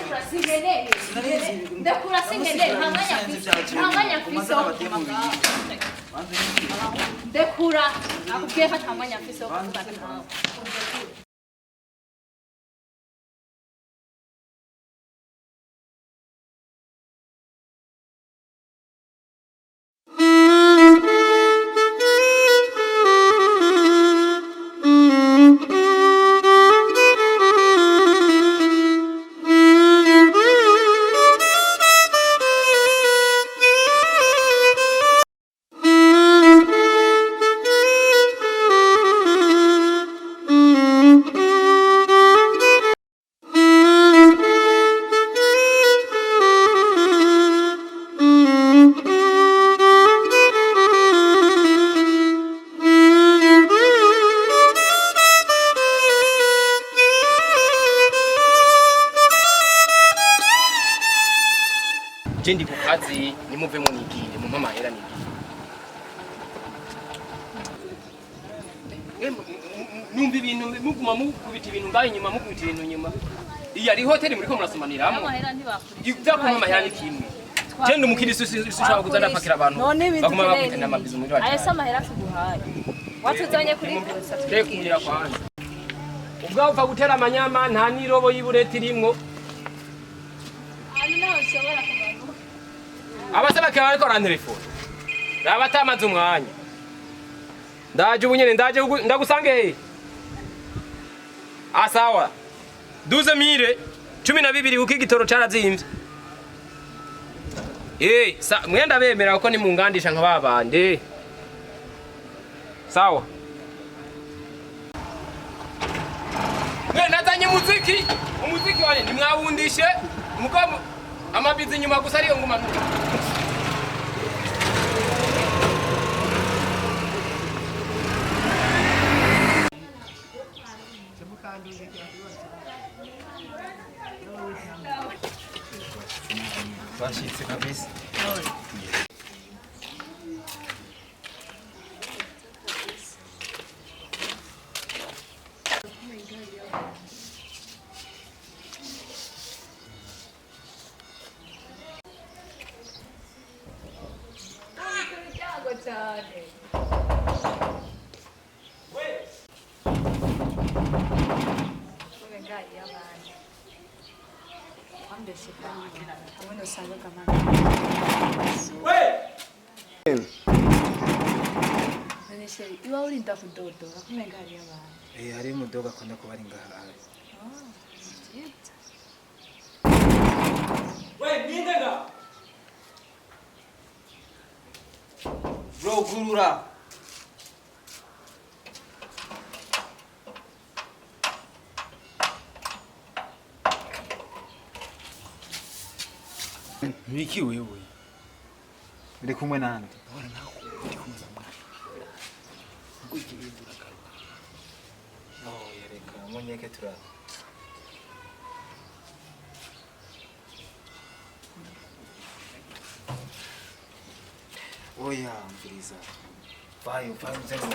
Ndakura sinkeneye. Ndakura sinkeneye, nta mwanya mfise. Nta mwanya mfise wo kuguma ngaho. Ndekura, nakubwiye ko ata mwanya mfise wo kuvugana nawe. Je ndi ku kazi, nimuvemo nigire, mumpe amahera nigire. Numva ibintu muguma mukubita ibintu ngaho inyuma, mukubita ibintu inyuma. Iyi ari hoteli muriko murasomaniramwo? Amahera ntibakurisha. Ibyakumpa amahera ni kimwe. Je ndi umukirisitu, sinshobora kuza ndapakira abantu None ibintu baguma ukeneye bakubita ni n'amabizu muri iki? Ayo si amahera tuguhaye. Watuzanye kuri gusa Reka kwanza. Ubwawe upfa gutera amanyama, nta n'irobo y'ibureti irimwo. Ahantu naho ushobora kumanuka. Abasaba bakaba bariko barantelefona. Raba atamaze umwanya. Ndaje ubu nyene, ndaje ndagusange hehe? Ah, sawa. 12 mille, 12, kuko igitoro carazimvye. Eh, sa mwenda bemera kuko nimungandisha nka babandi. Sawa. Mwe nazanye umuziki, umuziki wanje nimwawundishe, mugabo amabizi inyuma gusa ariyo nguma nuko. Bashitse kabisa. Ibyago cyane. Wambeshe kandi hamwe nusanga amana. None chéri, iwawe urinda kudodora kumenga hariyo abantu? Eh, hari umudoga akunda kuba ari ngaha. Vyiza. We, ninde nga? Bro, gurura. Nibiki wewe? Uri kumwe nande? Bora nawe ndi kumwe na mwana. Ngugihindura garuka. Oh, yareka munyeke turaba. Oya, mviriza. Vayo, vayo nze ngo.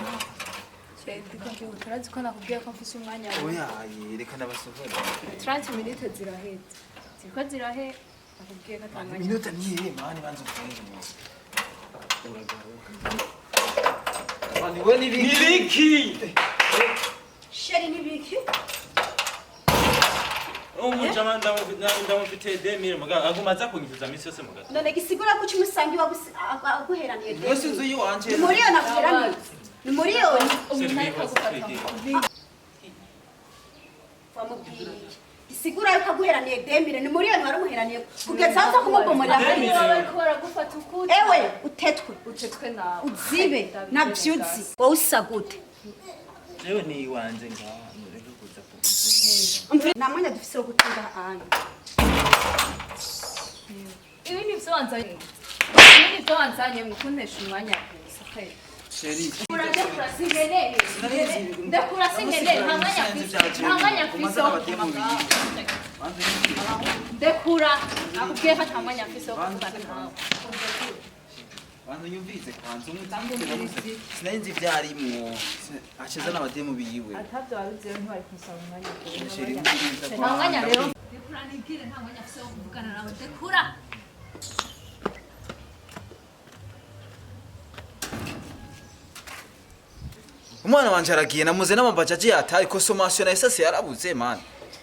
Chéri, ndiko ndihuta, urazi ko nakubwiye ko mfise umwanya wawe. Oya, aye, reka ndabasohora. 30 minutes ziraheze, ziriko zirahe, nakubwiye ko ata mwanya. Minota niye, mani banza ufunge ngo. Mani we nibiki? Nibiki? Chéri, nibiki? Umujama ndamufitiye 2000, muga aguma aza kunyishyuza minsi yose muga. None gisigura ko umusanga iwawe aguheraniye? Yose inzu yiwanje. Ni miliyoni aguheraniye, ni miliyoni. Umuntu ariko agufata. Wamubwiye iki gisigura yuko aguheraniye 2000? Ni miliyoni waramuheraniye kugeza aho uza kumubomorera? Niba bariko baragufata ukuti. Ewe, utetwe. Utetwe nawe. Uzibe navyuzi, wowe usa gute? Jewe ni iwanje ngaha, nureke kuza ku. Nta mwanya dufise wo gutunga anya. Ibi ni vyo wanzanye, ibi ni vyo wanzanye mu kuntesha umwanya gusa pe. Chéri. Ndakura sinkeneye. Ndakura sinkeneye, nta mwanya mfise. Nta mwanya mfise wo kuguma ngaho. Ndekura, nakubwiye ko ata mwanya mfise wo kuvugana nawe. Bantu nyumvise kwanza umutima, sinari nzi ivyarimwo aciza n'abademu biwe. Atavyo waruziyo, ntiwari kumusaba umwanya. Chéri, umviriza. Nta mwanya rero. Ndekura nibwire, nta mwanya afise wo kuvugana nawe. Ndekura. Umwana wanje aragiye, namuze n'amabajaji yataye, consommation na essence yarabuze, man.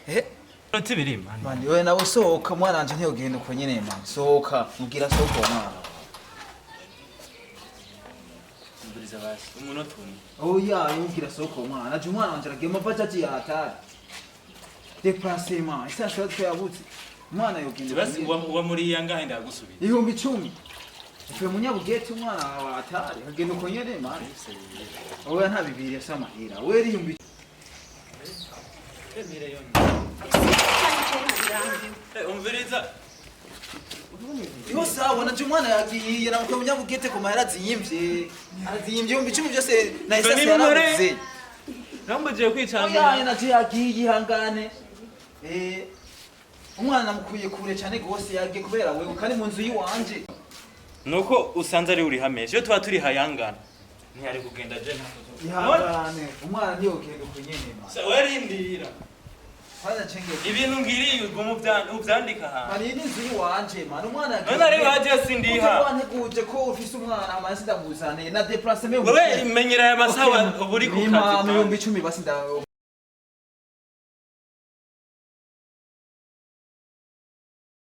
Eh. Iminota 2, man. Man, wewe nawe sohoka, umwana wanje ntiyogenda uko nyene, man. Sohoka, mubwira sohoka uwo mwana. Umviriza basi umunota umwe. Oya, yubwira sohoka uwo mwana. Naje umwana wanje aragiye, amabajaji yataye. Déplacement, essence yatwe yabuze. Umwana yogenda uko Basi nyene. uwa muri yangahe ndagusubiza? 10,000. Uvuye munyabugete, umwana wawe atari kagenda uko nyene, man. Oya, nta bibiri yasa amahera. Wewe 10,000. Eh, umviriza. Yo, sawa, naje umwana yagiye, namukuye munyabugete ku mahera aziyimvye. Araziyimvye 10,000 byose na essence yarabuze. Nambujije Oya, kwicambira. naje yagiye, ihangane. Eh, umwana namukuye kure cyane gose, yagiye kubera wewe kandi mu nzu yiwanje. Nuko usanze ari uri hamesha, iyo tuba turi hayangana ntiyari kugenda je nta. Ihangane, umwana ntiyogenda uko nyene, man. Werindira. Kwanza chenge. Ibintu ngiriye uguma uvyandika ahantu. Man, iyi ni inzu yiwanje, man. Umwana yagiye. None ari waje sindiha. Wanteguje ko ufise umwana, amasi ndamuzaniye na déplacement. Wewe menyera aya masaha uba uri ku kazi. 10,000 basi nda